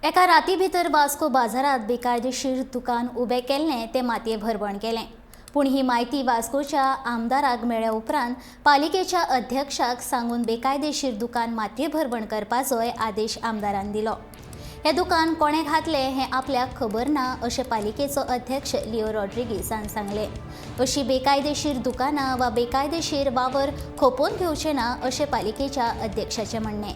एका राती भितर वास्को बाजारात बेकायदेशीर दुकान उबें केल्लें तें मातये भरवण केलें. पूण ही म्हायती वास्कोच्या आमदाराक मेळ्ळ्या उपरांत पालिकेच्या अध्यक्षाक सांगून बेकायदेशीर दुकान मातये भरवण करपाचोय आदेश आमदारान दिलो. हें दुकान कोणें घातलें हें आपल्याक खबर ना अशें पालिकेचो अध्यक्ष लिओ रॉड्रिगीसान सांगलें. अशी बेकायदेशीर दुकानां वा बेकायदेशीर वावर खोपोवन घेवचे ना अशें पालिकेच्या अध्यक्षाचें म्हणणें.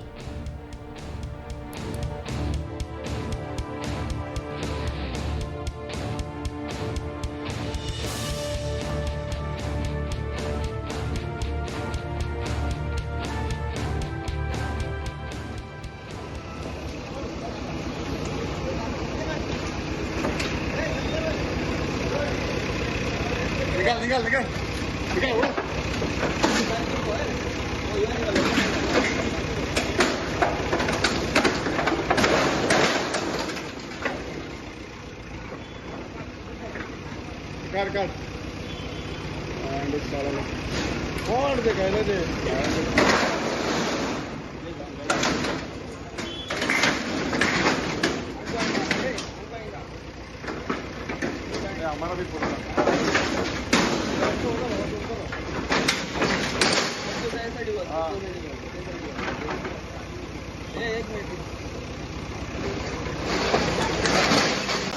निकाल निकाल निकाल निकाल वो। काढ काढ अंड चालवलं कोण ते काय ते. हमारा भी पूरा.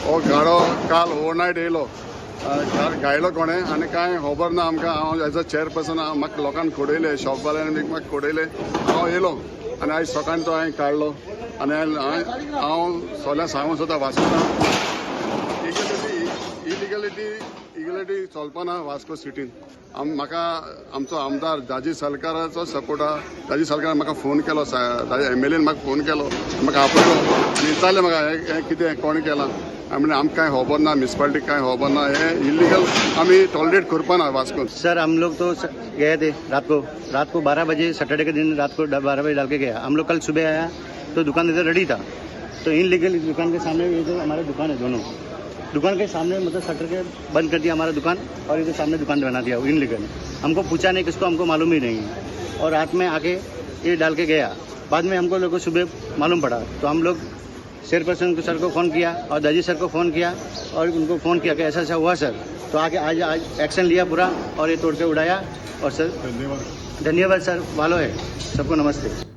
हो गाडो काल ओवरनायट येयलो, काल घायलो कोणें आनी कांय खबर ना आमकां. हांव एज अ चेअरपर्सन हांव म्हाका लोकांक खोडयले, शॉपवाल्यांनी बी म्हाका खोडयले. हांव येयलो आनी आयज सकाळीं तो हांवें काडलो आनी हांव सगळ्यांक सांगूंक सोदता, वास्कोन इलिगलिटी इलिगलिटी चलपाना वास्को सिटीन. म्हाका आमचो आमदार दाजी सरकाराचो सपोर्ट आहा. दाजी सरकारान म्हाका फोन केलो, दाजी एमएलएन म्हाका फोन केलो, म्हाका आपयलो आनी विचारलें म्हाका हें कितें कोणें केलां. आमी म्हणलें आमकां कांय खबर ना, म्युनिसिपालिटीक कांय खबर ना. हें इलिगल आमी टॉलरेट करपाना वास्कोन. सर, हम लोग तो गए थे रात को 12 बजे, सैटरडे के दिन रात को 12 बजे डाल के गया. हम लोग कल सुबह आया तो दुकान इधर रेडी था. तो इनलीगल दुकान के सामने, ये जो हमारा दुकान है, दोनों दुकान के सामने मतलब शटर के बंद कर दिया हमारा दुकान और इधर सामने दुकान बना दिया इनलीगल. हमको पूछा नहीं किसको, हमको मालूम ही नहीं है और रात में आके ये डाल के गया. बाद में हमको लोग को सुबह मालूम पड़ा तो हम लोग चेयरपर्सन को सर को फ़ोन किया और दाजी सर को फ़ोन किया और उनको फ़ोन किया कि ऐसा ऐसा हुआ सर. तो आके आज आज एक्शन लिया पूरा और ये तोड़ के उड़ाया और सर धन्यवाद. धन्यवाद सर. वालो है सबको नमस्ते.